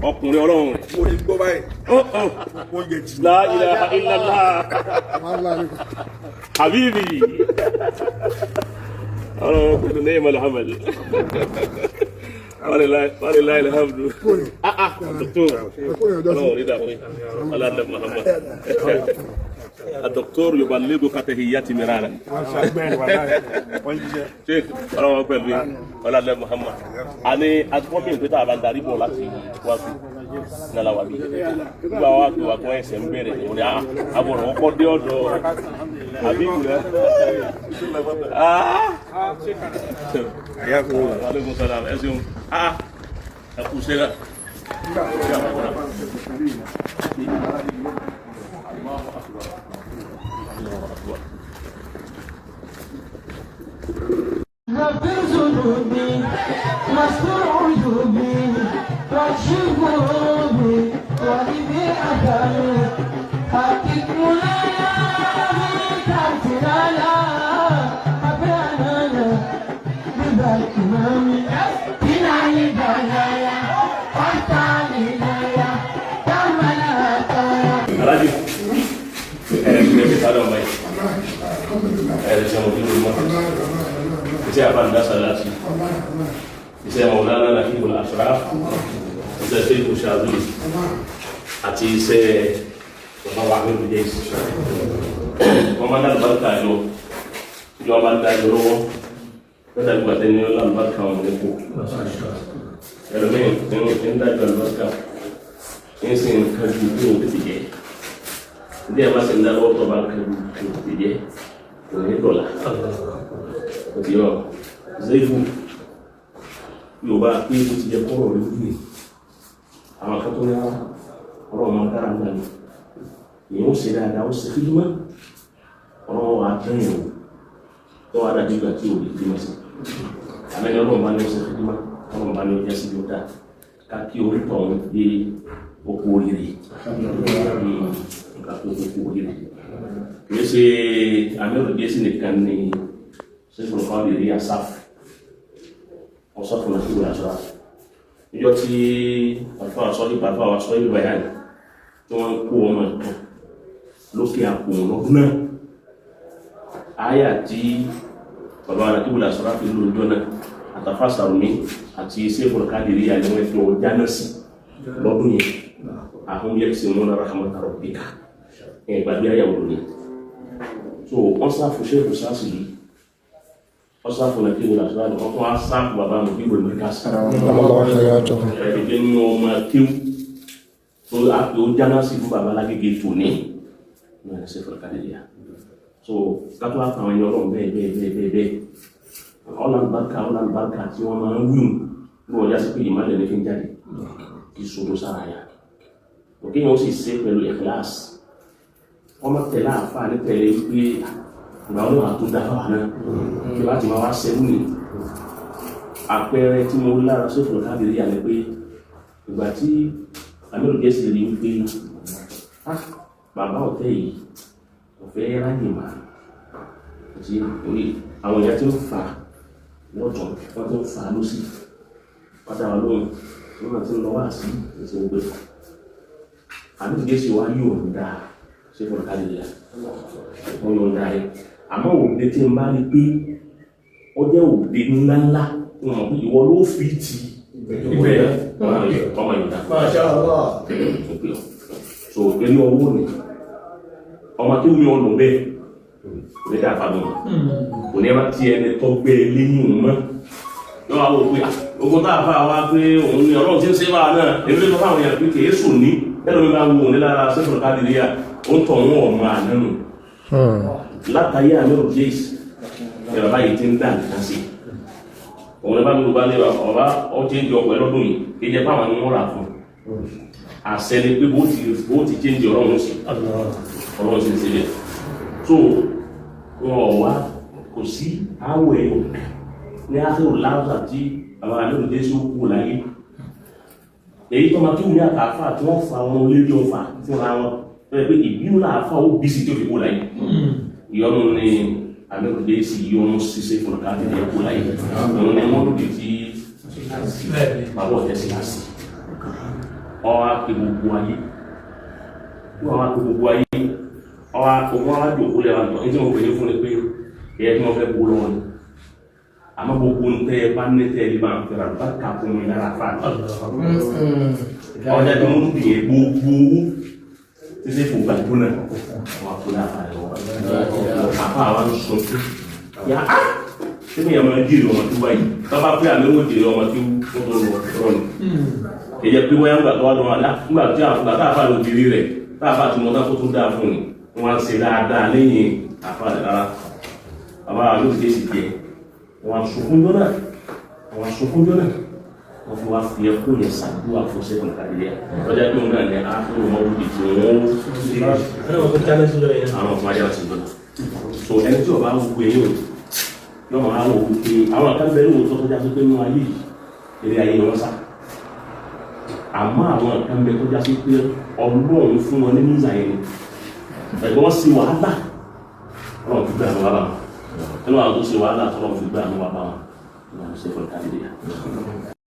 Ọkùnrin Ọlọ́run rẹ̀. Mo ti gbọ́ báyìí. Ó ó. Oúnjẹ jì. La ilaha illallah. Habibi. Ọlọ́run pẹ̀lú ní ìmọ̀lẹ̀ hamad. Walilahi alhamdu. Ah ah, doctor. Ọlọ́run rí dàpé. Ọlọ́run Muhammad. الدكتور يبلغك تحياتي مرارا. Sheikh, Ọlọ́run pẹ̀lú ọlọ́run Muhammad. A ní àtúkọ́ bí tá a bá ń darí bọ̀ láti wá sí nílá wa bí. Nígbà wa pè wá kọ́ ẹsẹ̀ ń bẹ̀rẹ̀ ní òní àbọ̀rọ̀ wọn kọ́ dé ọ̀dọ̀ àbíkù rẹ̀. Ah! Aleykum salaam, ẹ ṣeun. Ah! Ẹ kú sẹ́gà. Allahu akbar. Allahu akbar. غفر ذنوبي واستر عيوبي واكشف كروبي ولبي أثري حقق مولانا بتعتلالا أبرانا بذا الإمام إلى البلايا وأنت علينا تعمل. Alájì, ẹ ẹ fi sáré ọmọ yìí. Ẹ ẹ ṣe mo bí mo mọ. Iṣẹ́ àbáńdá sàlásì. Iṣẹ́ Maulana Nakibul Ashraf. Iṣẹ́ Sheikh Shazili. Àti iṣẹ́ bàbá wa Ahmed Jais. Wọ́n máa ń dá àlùbáríkà jọ. Ìjọba máa ń dá jọ lọ́wọ́. Lọ́dà ìgbà tẹ́ni ó lálùbáríkà wọn ní kù. Ẹlòmíì ń dájọ́ àlùbáríkà. Ń sì ń kájú bí òun tètè jẹ́. Ndé ẹ bá ṣe ń dá lọ́wọ́ tó bá ń kájú bí òun tètè jẹ́. Kò ní dọ̀là. Ó ti yọ Zaifu Yorùbá pé ó ti jẹ kọ́rọ̀ lójú ni. Àwọn kan tó ní ọ̀rọ̀ ọmọ dára ń dání. Èèyàn ó ṣe dáadáa, ó ṣe fídímọ́. Ọ̀rọ̀ wa dán yẹn wò. Tó wà dájú ìgbà tí ò lè fídímọ́ sí. Àmẹ́ni Ọlọ́run bá ní ó ṣe fídímọ́, Ọlọ́run bá ní ó jẹ́ síbi ó dáa. Ká kí orí tọ̀hún dé oko oríire. Nǹkan tó oko oríire. Kì í ṣe Amiru Jésì nìkan ni Sẹ́fún kan lè rí Asaf. Wọ́n sọ fún Nàìjíríà Asaf. Níjọ́ tí àlùfáà sọ nípa àlùfáà wa sọ ìlú bàyá ni tí wọ́n ń kó ọmọ ìkan lókè àpò lọ́dún náà. Àyà tí bàbá Nàìjíríà Asaf fi lójọ́ náà àtàfà Sàrùmí àti Sẹ́fún Kádìrí àni wọ́n fi ọjà náà sí lọ́dún yẹn. Ahum yaksimuna rahmata rabbika. Ẹ̀ gbàgbé àyàwó lónìí. So wọ́n sáfù Sheikh Sáàsì yìí, wọ́n sáfù Nàìjíríà Asaf, wọ́n tún wá sáfù bàbá Mùdíbò Mẹ́kásì. Ẹ̀ẹ́dẹ̀gbẹ́ nínú ọmọ akéwù tó àpè ó jáná sí fún bàbá Lágége tòní ní ẹ̀sẹ̀ fúnra. So kátó wá pa àwọn ẹni Ọlọ́run bẹ́ẹ̀ bẹ́ẹ̀ bẹ́ẹ̀ bẹ́ẹ̀ bẹ́ẹ̀, ọ̀làlùbáríkà ọ̀làlùbáríkà tí wọ́n máa ń wíwùn ní ọjà sí pé ìmọ̀lẹ̀ ní fi ń jáde kí sodo sára yà òkè yẹn ó sì ṣe pẹ̀lú ìkíláàsì. Wọ́n máa tẹ̀lé àáfàá ní tẹ̀lé wípé ìgbà wọn wà tó dá fáwọn náà kí láti máa wá sẹ́wù ní àpẹẹrẹ tí mo rí lára sófin káàdì yà ni pé ìgbà tí Amiru Jésì rí wípé, ah, bàbá ọ̀tẹ́ yìí kò fẹ́ ráyè mà àti orí àwọn èèyàn tí ń fà lọ́tọ̀, wọ́n ti ń fà lọ́sì padà wà lóhùn, wọ́n ti ń lọ wá sí ètò ògbé. Amiru Jésì wá yóò ń dá sófin káàdì yà wọ́n yóò ń dá rẹ̀, àmọ́ òde tí ń bá rí pé ó jẹ́ òde ńláńlá, wọn mọ̀ pé ìwọ ló fi ti ibẹ̀ ọmọ ìgbà. Masha Allah. So eré ọwọ́ ni ọmọ tí ó yan ọ̀nà bẹ́ẹ̀ kò ní dáa fàánù kò ní ẹ bá ti ẹni tó gbé e léyìn òun mọ́ yọ wá wò pé ogun tá a fà wá pé òun ni Ọlọ́run ti ń ṣe bá a náà. Èmi ló sọ fáwọn èèyàn pé kìí sùn ní ẹnu mi bá wo òun ní lára sẹ́fọ̀n kádìríyà ó ń tọ̀ wọ́n ọmọ àná nù látàyé àmì òjèèsì ní bàbá yìí ti ń dá nǹkan sí òun ní bá mi bá ní ọba ó ti ń di ọkọ̀ ẹlọ́dún yìí kì í jẹ́ fáwọn ni wọ́n rà fún àṣẹ ni pé bó ti change Ọlọ́run sí Ọlọ́run sí ń sílẹ̀. So wọn ò wá kò sí àwọ̀ ẹ̀yọ̀ ní áfíò láwùsà tí àwọn àlejò Jésù kú láyé èyí tó máa kí wù ní àtàfà tí wọ́n fa wọn lérí ọfà fúnra wọn tó yẹ pé ìbínú làáfà ó bí sí tó fi kú láyé. Ìyọnu ni àlejò Jésù yọnu ṣiṣẹ́ fún káàkiri ẹ̀kú láyé òun ni wọ́n lòdì tí bàbá ọ̀tẹ̀ sí láti. Ọwọ́ apẹ gbogbo ayé, wọ́n wá pé gbogbo ayé, ọwọ́ òun wá jòkó lẹ́wà tán. Ní tí wọ́n pè ní fún ni pé ẹ̀yẹ tí wọ́n fẹ́ gbó lọ́wọ́ ni, àmọ́ gbogbo ń tẹ́ ẹ bá ní tẹ́ ẹ máa ń fẹ́ra bá kà fún mi lára fa ọjà tí wọ́n ń dìyẹ gbogbo owó títí fún gbàgbó náà, wọ́n á kó láfa rẹ̀ wọ́n àfa àwọn sọ fún yà á ṣé mi yà máa jèrè ọmọ tó wáyé bàbá pé àmì ó jèrè ọmọ tó wọ́n tó lọ rọ ni èyẹ pé wọ́n yà ń gbà tó wá lọ́wọ́ àlá ńgbà tí àgbà tá àfa lò jèrè rẹ̀ tá àfa tí mo dá kó tún dáa fún ni wọ́n á ṣe dáadáa lẹ́yìn àfa rẹ̀ rárá. Bàbá yóò dé sí jẹ, wọ́n á sunkún jọ náà, wọ́n á sunkún jọ náà, wọ́n fi wá fi ẹkún yẹn ṣàdúrà fún sẹ́kùn kàdíyà lọ́jà pé òun náà ní áfírí wọn wúdi tí wọ́n àwọn ọmọ ajá ti lọ́nà. So ẹni tí ọba wù eyín o yọ máa wò ó pé àwọn kan bẹ lóòótọ́ tó jásí pé inú ayé yìí eré ayé ni wọ́n sá, àmọ́ àwọn kan bẹ tó jásí pé Ọlọ́run fún wọn ní nígbà yẹn ni ẹ̀gbọ́n wọn sì wàhálà, Ọlọ́run fi gbé àwọn wàhálà wọn nínú àwọn tó ṣe wàhálà, Ọlọ́run fi gbé àwọn wàhálà wọn nínú àwọn sẹ́kùn kàdíyà.